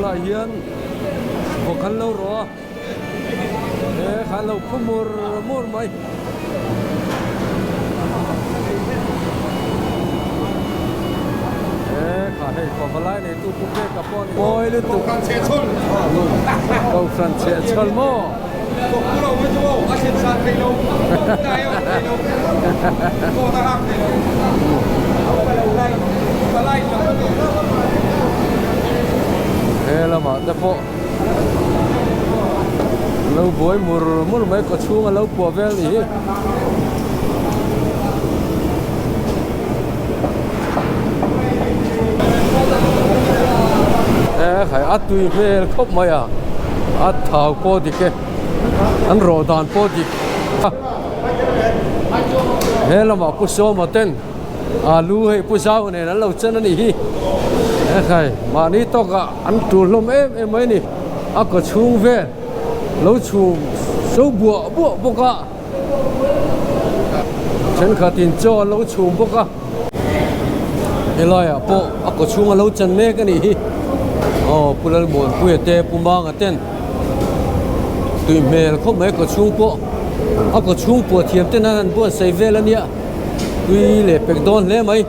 Helaiah hian vawk an lo rawh a, he kha an lo phu mur mur mai. He kha hei pavalai neitu Pu Peka pawh a ni. Mawi lutuk. Kohhran chhehchhawl maw? He lamah te pawh lo buai mur mur mai kaw chhung a lo puah vel ni hi. Ekhai a tui hmel khawp mai a a thau pawh dik e an rawh dan pawh dik a he lamah pu sawma ten alu hei pu zau nen an lo chen a nih hi ekhai mahni tawkah an tul hlawm em em mai a ni a kaw chhung vel lo chhum so buah buah bawk a. Thenkhatin chaw an lo chhum bawk a, helaiah pawh a kaw chhung a lo chan mek a nih hi. Aw Pu Lalmuanpuia te Pu Manga ten tui hmel khawp mai kaw chhung pawh a kaw chhung puah thiam ten an han buatsaih vel a nia tui leh pek dawn hle mai.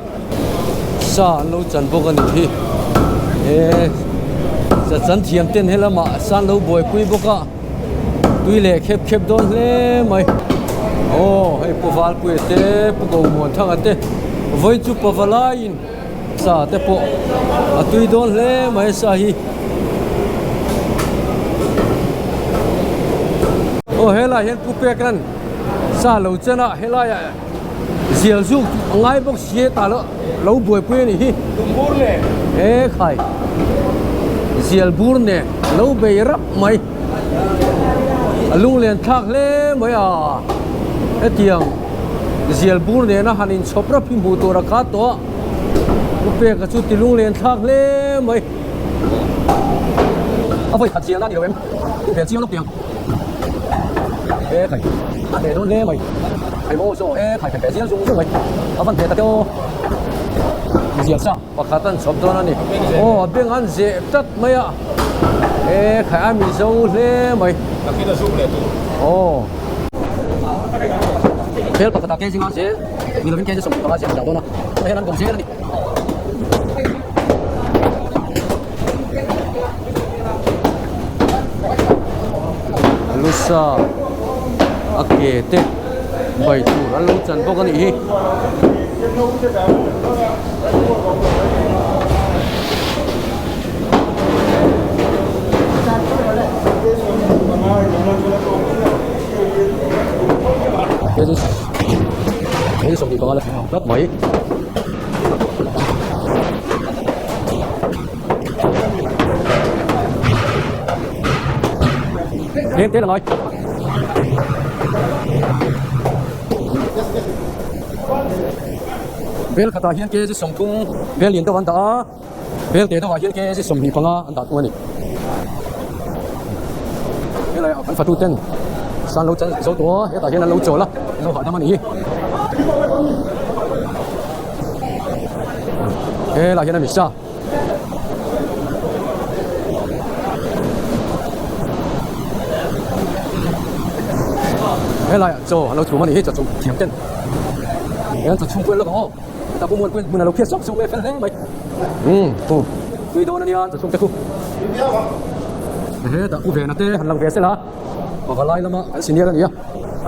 Sa an lo chan bawk a nih hi. He sa chan thiam ten helamah sa an lo buaipui bawk a. Tui leh khep khep dawn hle mai. Aw hei Pu Valpuia te Pu Gomuanthanga te vawi chu pavalaiin sa te pawh a tui dawn hle mai sa hi. Aw helaiah hian Pu Pekran sa lo chen a helaiah zial zuk a ngai bawk si e tah loh lo buaipui a nih hi. Tumbur nen. E khai zial bur nen lo bei rap mai. A lunglen thlak hle mai a, hetiang zial bur nena han inchhawp rap hi hmuh tur a khat tawh a, Pu Peka chu ti lunglen thlak hle mai. A vawi khat zialna a ni lo em? Hmel chiang lawk tiang. E khai, a hneh dawn hle mai. Hei maw saw e khai hmel chiang zung zung mai. A van hneh tak e aw. Zial sa. Pakhat an chhawp dawn a ni. Aw a beng an zeh tlat mai a. E khai a mizo hle mai. Takin a zuk leh tur. Aw. Hel pakhat ah kg nga zel ni lovin kg 15 zel a dah dawn a. Tunah hian an bawm zel a ni. Lusa a ke te bai tur an lo chan bawk a nih hi. Hei 25 la tlat mai. Em te là ngồi. Bel khatah hian kg 30 bel lian deuh an dah a. Bel teh deuhah hian kg 25 an dah thung a ni. Helai ah kan fatu ten san lo chan zo tawh a, hetah hian an lo chawl a, an lo hahdam a ni hi. Helaiah hian a misa. Helaiah chaw an lo chhum a ni hi, chaw chhum thiam ten. Hian chaw chhum pawh en lawk ang aw. Ta pawh muan hmun a lo phiat sawk sawk mai a fel hle mai. Umm hu tui dawn a nia chaw chhum te khu. Hetah pu Vena te han lang ve sela pavalai lama an senior a ni a,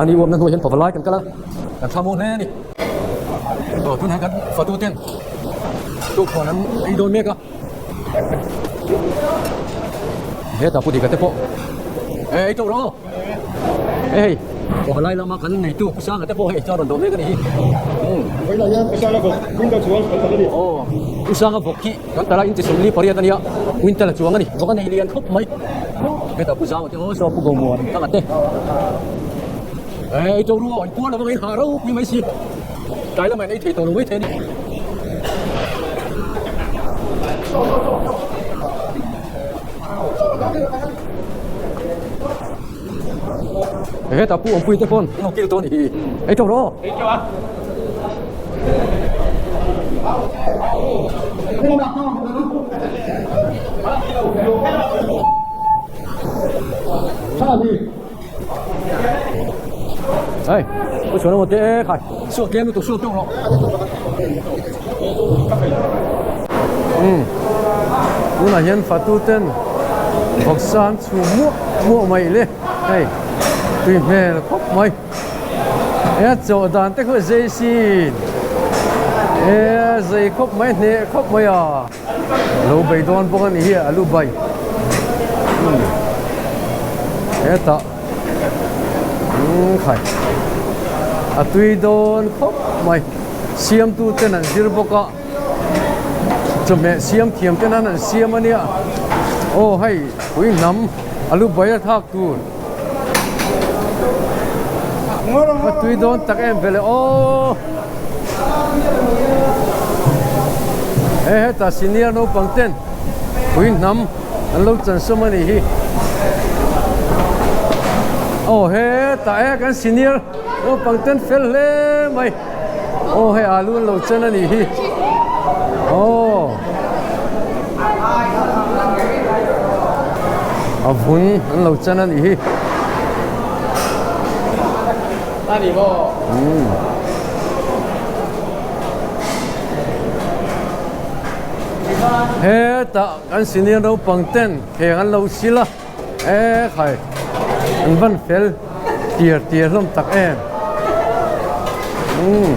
ani uamna hnuai hian pavalai kan kal a, kan thla maw hle a ni. Aw tunah hian kan fatu ten tukhuan an ei dawn mek a. Hetah pu Dika te pawh ei tawh rawh aw. Hei pavalai lama kan neitu Pu Sanga te pawh hei chuan rawn dawh mek a ni hi. Vawiinah hian Pu Sanga vawk winter chuang kan tal a ni. Aw Pu Sanga vawk hi kan tal a inchi 48 a nia winter a chuang a ni. Vawk a nei lian khawp mai. Hetah Pu Zau te aw saw Pu Gomuan Thanga te. Ei tawh ru aw an puar lo vang a in hah ropui mai si. Tlai lamah in ei thei tawh lo mai thei a ni. Hetah pu awmpui te pawn an lo kil tawh a ni hi. Ei tawh rawh. Ei tawh a. Hei, pu chhuan emaw te khai suak tlem lutuk suak teuh rawh. Umm, tunah hian fatu ten vawksa an chhum muah muah mai le hei tui hmel khawp mai. He a chawh dan te kha zei sin he a zei khawp mai hneh khawp mai a. Lo bei dawn bawk a ni hi a lu bai umm hetah umm khai a tui dawn khawp mai siamtu ten an zir bawk a chawhmeh siam thiam ten an siam a nia aw hei pui hnam a lu bai a thlak tur a tui dawn tak em vele aw he heta senior naupang ten pui hnam an lo chan sawm a nih hi aw hetah e kan senior naupang ten fel hle mai aw hei alu an lo chan a nih hi aw. A vun an lo chan a nih hi. Umm. Hetah kan senior naupang ten kheng an lo sil a e khai an van fel tiar tiar hlawm tak em. Umm.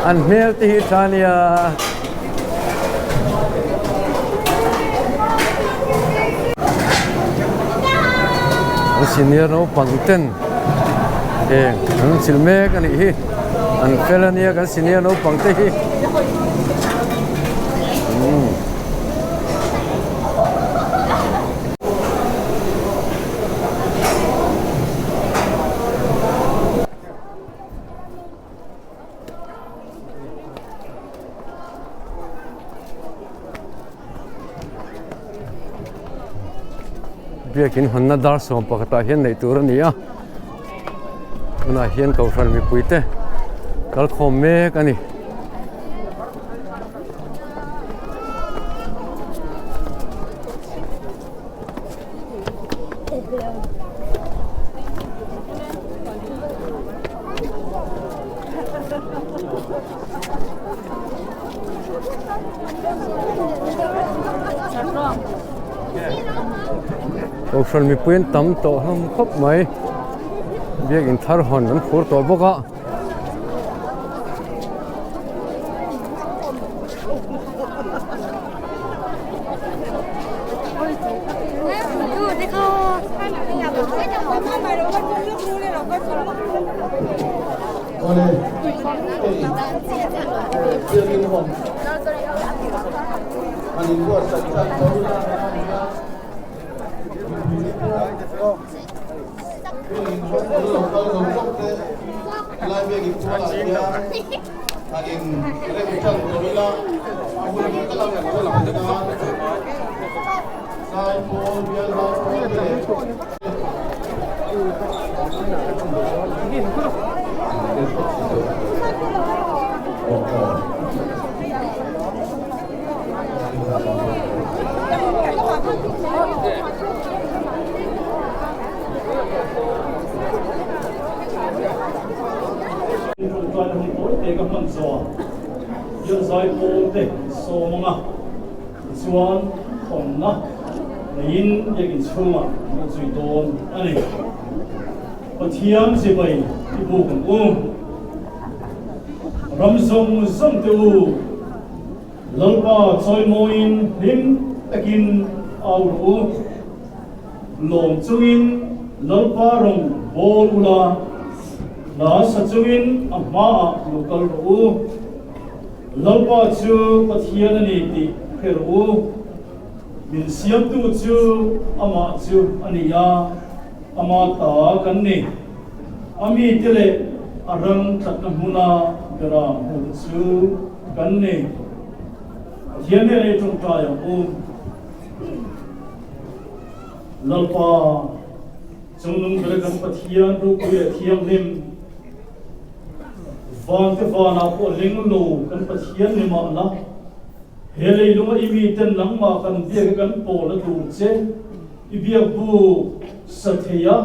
An hmel te hi tha nia. An senior naupang ten heng an chilh mek a nih hi an fel a nia kan senior naupang te hi umm. Biakin hawnna dar sawm pakhatah hian neih tur a ni a tunah hian kohhran mipui te kalkhawm mek a ni. Kohhran mipui an tam tawh hlawm khawp mai biakin thar hawn an phur tawh bawk a. Pathian chibai i buk ang u. Ram zawng zawng te u, Lalpa chawimawiin hlim takin au rawh u. Lawm chungin Lalpa rawng bawl ula, hla sa chungin a hmaah lo kal rawh u. Lalpa chu Pathian a ni tih hre rawh u. Min siamtu chu amah chu a ni a, ama ta kan ni. A mite leh a ram tlatna hmuna beram hmute chu kan ni. Pathian hnenah i tawngtai ang u. Lalpa, chungnung bera kan Pathian ropui leh thianghlim, vante vanah pawh ling lo kan Pathian ni mahla, He leilunga i miten nangmah kan biak i kan pawl a tur che, i biak bu sa thei a,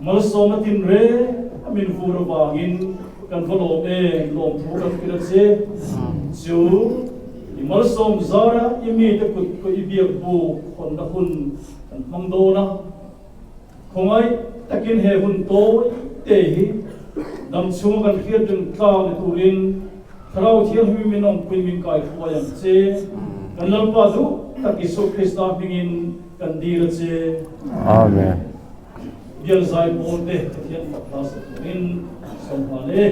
malsawmna tinreng a min vur avangin kan va lawm em, lawmthu kan hrilh a che. Chu i malsawm zara i mite kut pawh i biak buk hawnna hun kan hmang dawn a. Khawngaih takin he hun tawi te hi dam chhunga kan hriat reng tlang ni turin Thlarau Thianghlim min awmpui min kai hruai ang che. Kan Lalpa duh tak Isua Krista hmingin kan dil a che. Amen. Bial zai pawl te Pathian fak hla sa turin sawm nghal e.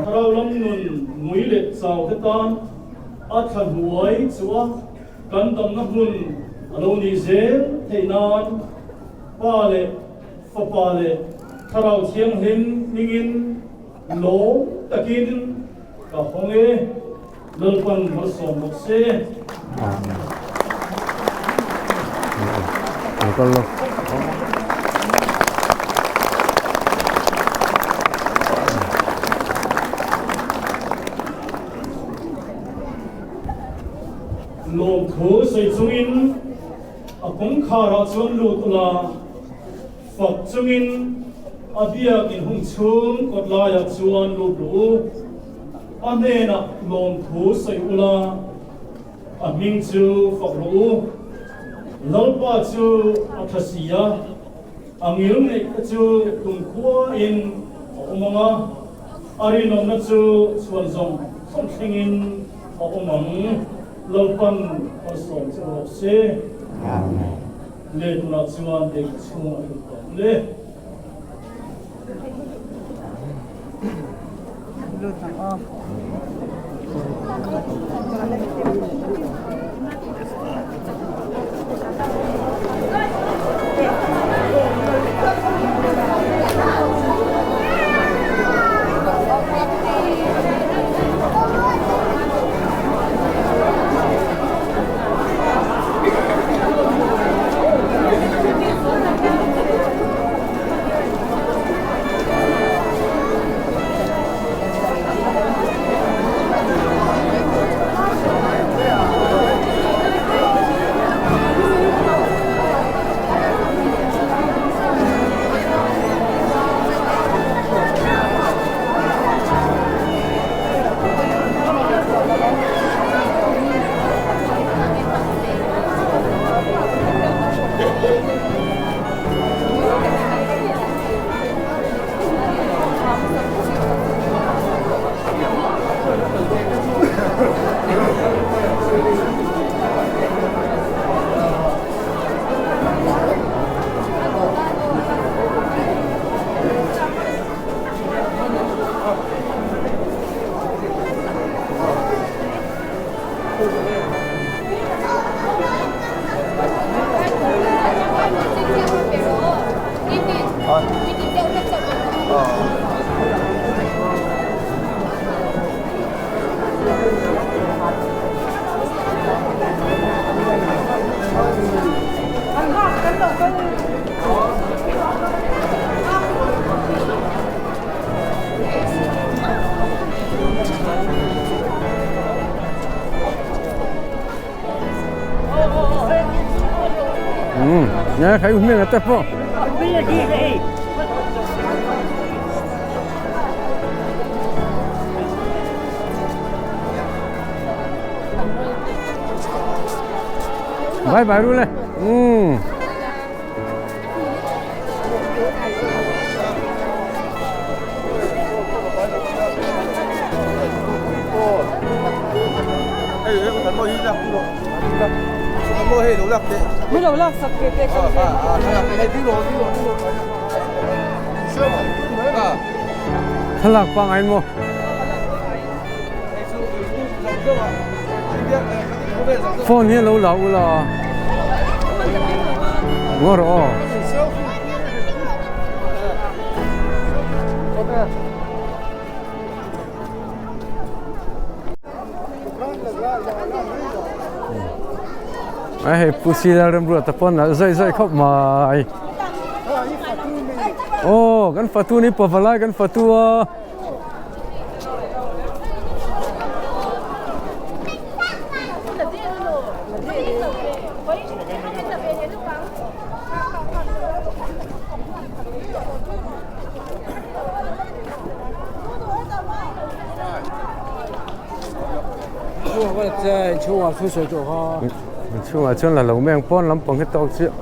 Thlarau lam nun ngui leh chau te tan a thla hnuai chu a kan damna hmun a lo nih zel theih nan Pa leh Fapa leh Thlarau Thianghlim hmingin lawm takin ka hawng e. Lalpan malsawm bawk se. Lawmthu sawi chungin a kawngkharah chuan lut ula, fak chungin a biak inhung chhung kawt laiah chuan lut rawh u. A hnenah lawmthu sawi ula, a hming chu fak rawh u. Lalpa chu a tha si a, a ngil neih te chu kumkhuain a awm ang a, a rinawmna chu chhuan zawng zawng thlengin a awm ang. Lalpan malsawm che rawh se. Amen. Le tunah chuan lei chhung a hlut tawh le. Umm nge khai hming a te pawh. Bye bye ru le. Umm. Thlalak pangai maw? Phone hi lo la ula ngaw rawh aw. Ai hei Pu Sila Remruata pawn a zaih zaih khawp mai. Aw kan fatu ni pavalai kan fatu a. Chhungah chuan la lo mai ang pawn lampang hi tawk chiah.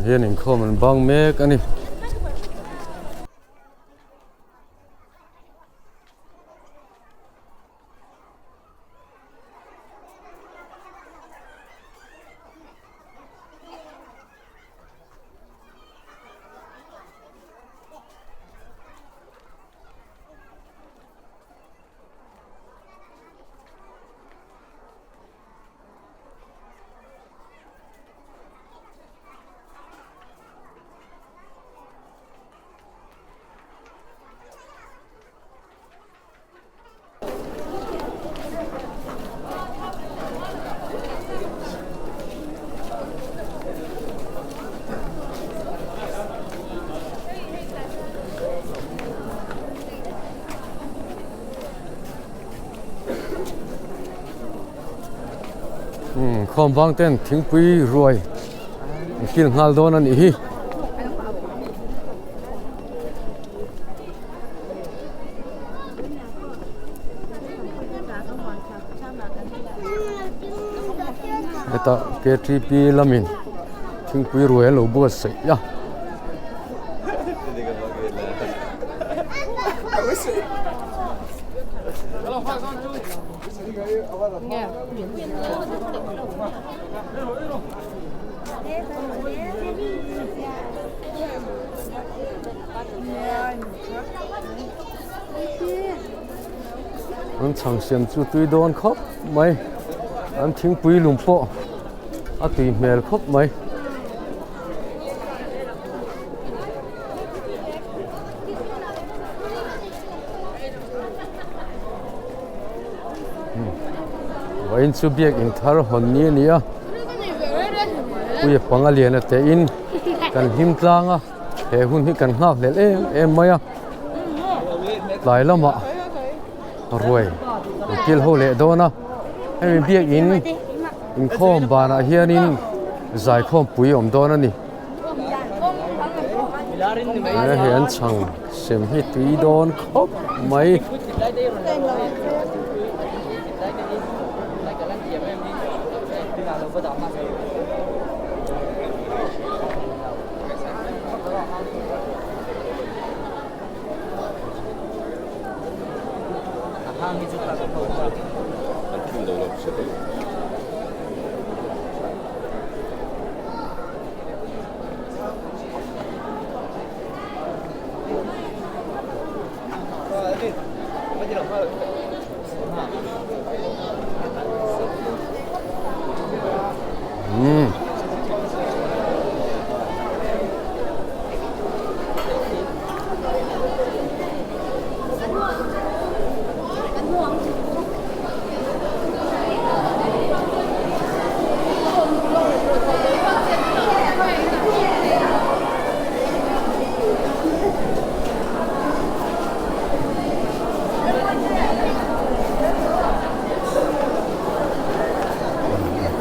Hian inkhawm an bang mek a ni. Khawm vang ten thingpui ruai an kil nghal dawn a nih hi. Hetah ktp lamin thingpui ruai an lo buatsaih a. An chhang siam chu tui dawn khawp mai an thingpui lum pawh a tui hmel khawp mai. Vawiin chu biakinn thar hawn ni a ni a. Mipui a pang a lian a tein kan hlim tlang a, he hun hi kan nghak hlelh em em mai a, tlai lamah ruai an kil ho leh dawn a, hemi biakin inkhawm banah hianin zaikhawm pui a awm dawn a ni. Hei an chhang sem hi tui dawn khawp mai.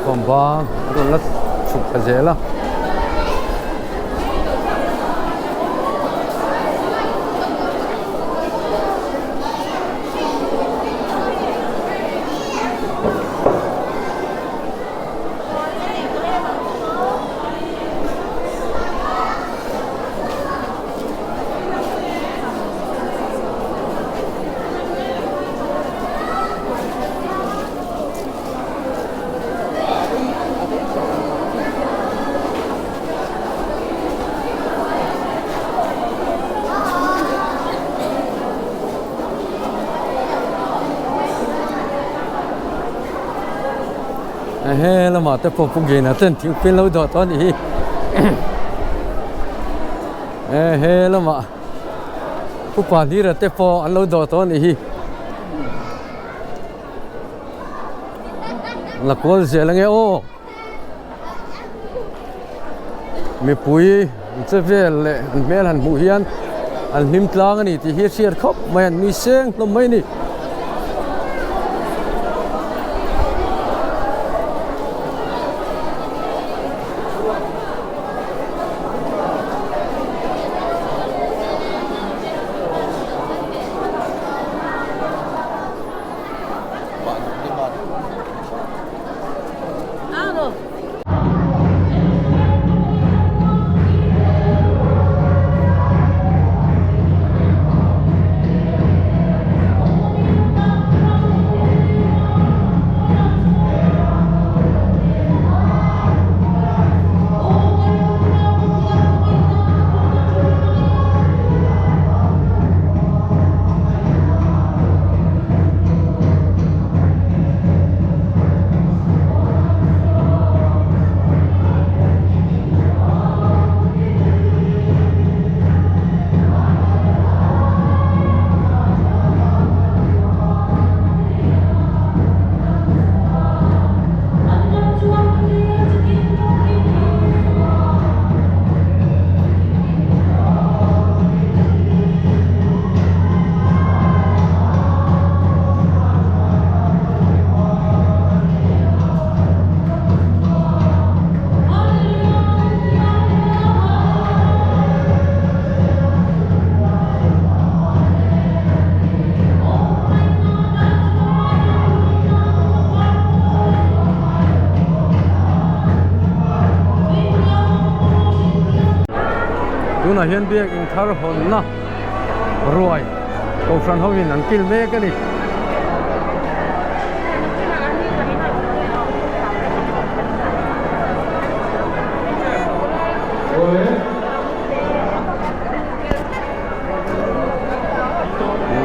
Khawmba a rawn la chhuk thla zel a. He lamah te pawh pu Gina ten thingpui an lo dawh tawh a nih hi he lamah upa hlira te pawh an lo dawh tawh a nih hi. La kual zel ange aw mipui an che vel leh an hmel han hmuh hian an hlim tlang a ni tih hi a hriat khawp mai a nui seng hlawm mai a ni. Tunah hian biakin thar hawnna ruai kohhran hovin an kil mek a ni.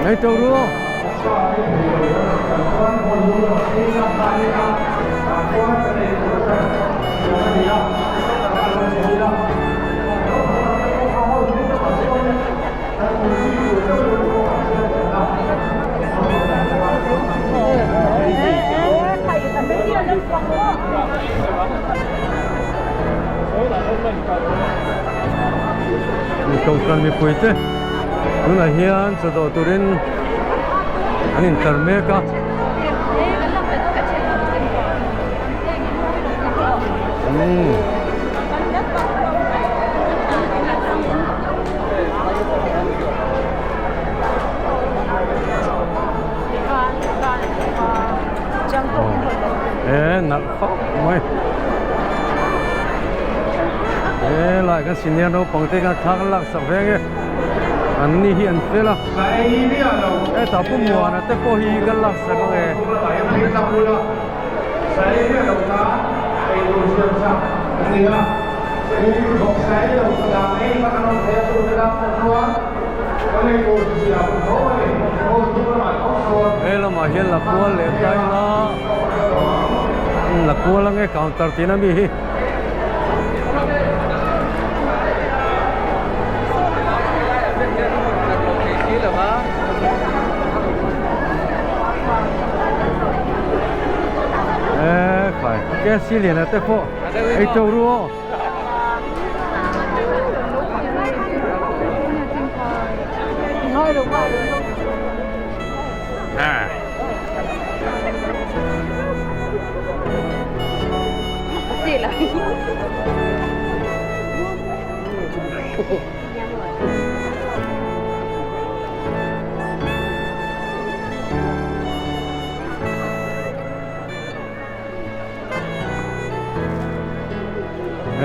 Hei to ru. Kohhran mipui te tunah hian chaw dawh turin an intlar mek a. E nalh khawp mai he lai kan senior naupang te khan thla kan lak sak ve nge an ni hi an fel a hetah pu muana te pawh hi kan lak sak ang e. He lamah hian la kual leh ta ila la kual ange counter tih na mi hi. E khai KFC lian te pawh ei to ru aw.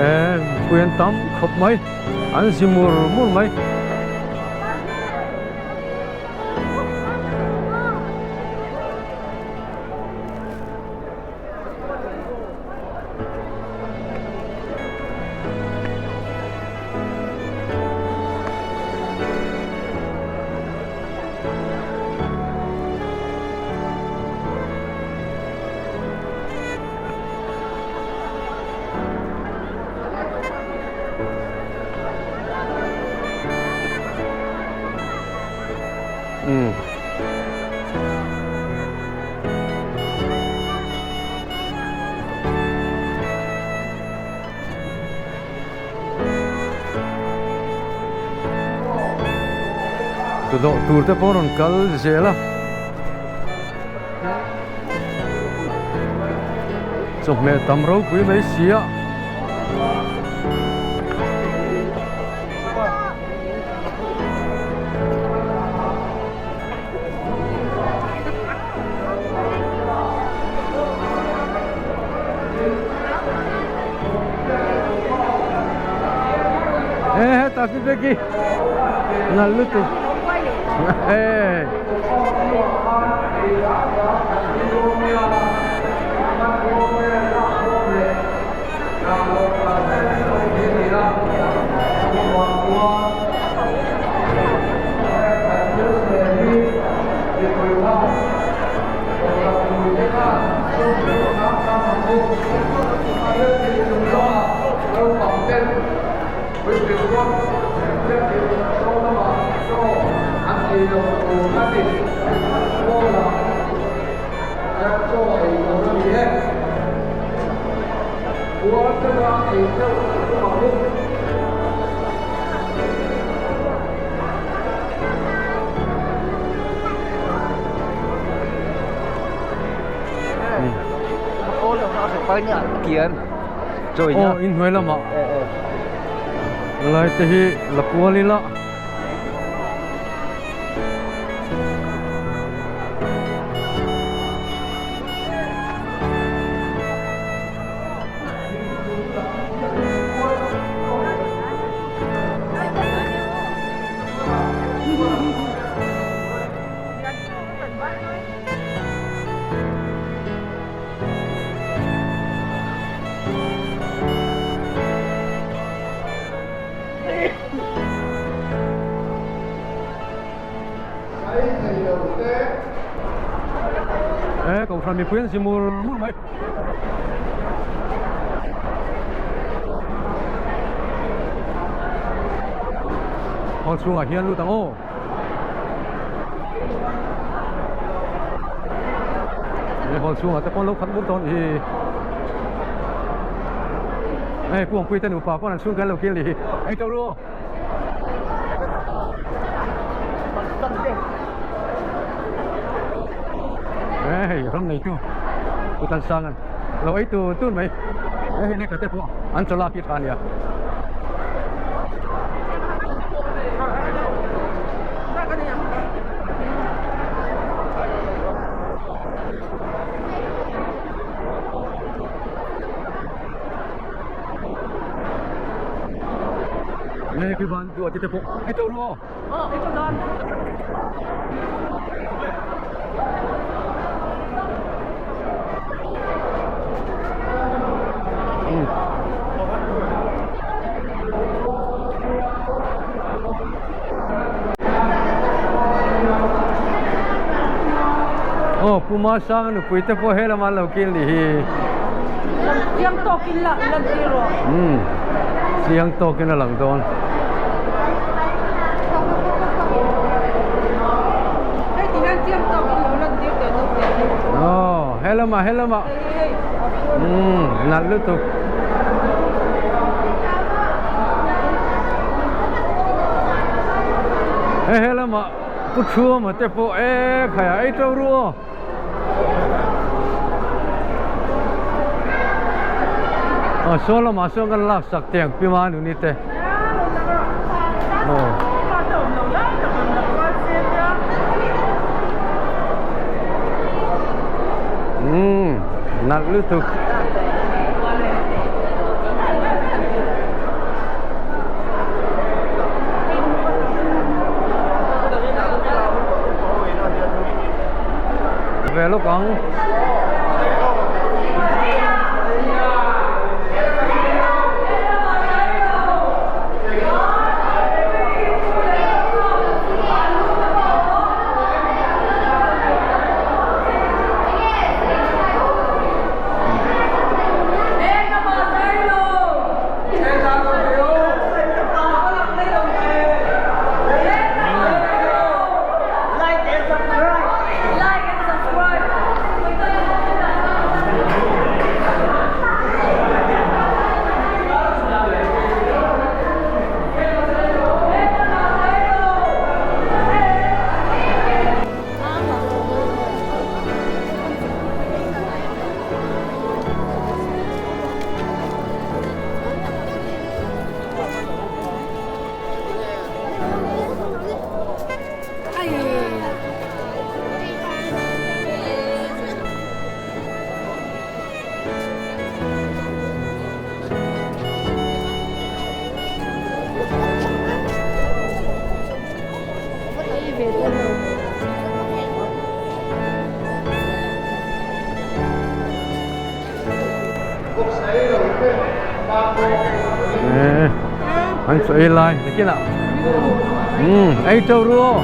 He mipui an tam khawp mai an zi mur mur mai. Dawh tur te pawh a rawn kal zel a chawhmeh tam ropui mai si a. He hetah pi Becky nalh lutuk he. Aw inhnuai lamah lai te hi la kual ila. He kohhran mipui an si mur mur mai. Hall chhungah hian lut ang aw. He hall chhungah te pawh an lo khat mur dawn hi. Hei Pu Awmpuite nupa pawn an chhung kan lo kil ni hi. Ei to ru aw. Hei ram neitu Pu Tansangan lo ei tun tun mai. Hei lehkha te pawh an chaw lak hi tha ania. Nge khi van duh te pawh ei to ru aw. Aw Pu Masanga nupui te pawh he lamah an lo kil nih hi. Chiang tawkin la lan tir rawh. Umm chiang tawkin a lang dawn. Hei ti hian chiang tawkin lo lan tir teh naute. Aw he lamah he lamah. Umm nalh lutuk. Hei he lamah Pu Thuama te pawh e khai a ei to ru aw. Aw saw lamah sawn kan lak sak teh ang Pi Manuni te. Aw. Umm nalh lutuk. Ve lawk ang. An chaw ei lai nakinah umm ei to ru aw.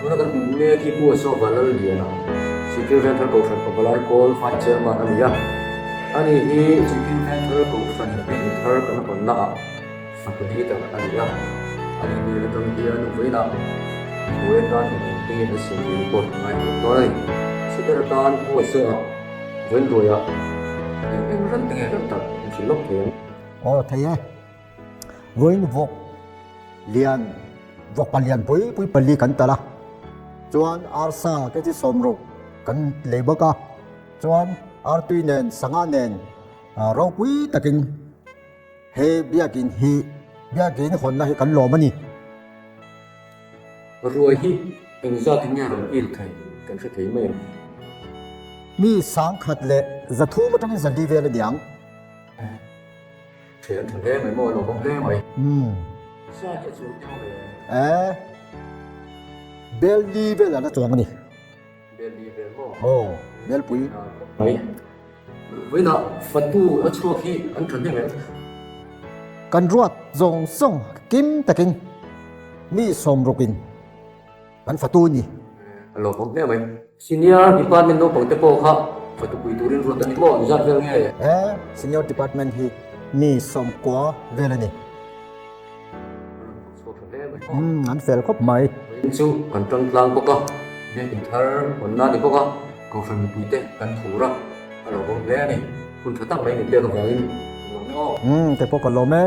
Tuna kan hmuh mek hi Pu Asok Vanlalliana, Sikil Venthar Kohhran Pavalai Kawl Vice Chairman a ni a. Ani hi Sikil Venthar Kohhran Biak Thar kan hawnna ah Fak leader a ni a, a ni hmel atang hian vawiinah thu atan eng te nge an sawi tih report a ngai hlawm dawn a ni. Chhuter atan USA ah vawiin ruaiah eng eng ran te nge ran tak an hrilh lawk thei ang. Aw thei e. Vawiin vawk lian vawk palian pui pui pali kan talh a, chuan arsa te chu sawmruk kan lei bawk a, chuan artui nen sangha nen ropui takin He biakin hi biakin hawnna hi kan lawm a ni. Ruai hi engzat in nge rawn il thei kan hre thei mai ang. Mi sangkhat leh zathum atangin zali vel a ni ang. Thian tha hle mai maw, a lawmawm hle mai. Sa hi a chuang tel ve. E, bel li vel a la chuang a ni. Bel li vel maw? Aw, Melpui. Mai. Vawiinah fatu a chhuak hi an tha hnem em? Kan ruat zawng zawng kim takin mi sawmrukin kan fatu a ni. A lawmawm hle mai. Senior Department naupang te pawh kha fatu pui turin ruat a ni maw? Engzat vel nge? He Senior Department hi mi sawmkua vel a ni. Umm an fel khawp mai. Vawiin chu kan tang tlang bawk a, biakin thar hawnna a ni bawk a, Kohhran mipuite kan phur a, a lo bawm hle a ni. Hun tha tak mai min pek avangin ka lawm e aw. Umm kei pawh ka lawm e.